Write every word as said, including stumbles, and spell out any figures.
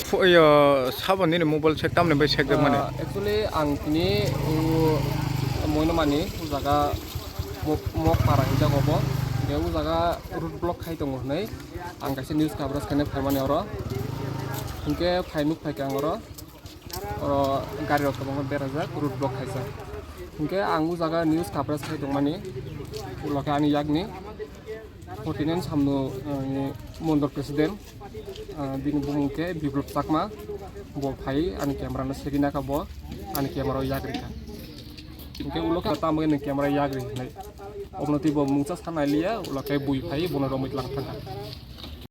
Phu-, yo, sabo nini mobile sek tamni bai sek mani? Ah, actually, ang tini, uh, Moinamani, o jaga Mok, Mok para hinjak obo. Hingke o jaga road block khai tongo hinui ang kaisa news coverage khainai phaimani oro. Hingke phai nuk phaikha ang oro. Oro gari rok kwbangma berajak, road block khaijak. Hingke ang o jaga news coverage khai tongmani, ulo khe ani yakni forty nine samno, eh, mondol president, eh, bini bumung khe Biplop Chakma, bo phai ani camera no seri naka bo, ani camera o yak rikha. Hingke ulo khe tamo ni camera yak ri hinai. Obono tei bo mungsa sanai liya, ulo khe bui phai bono romwi tlang thangkha.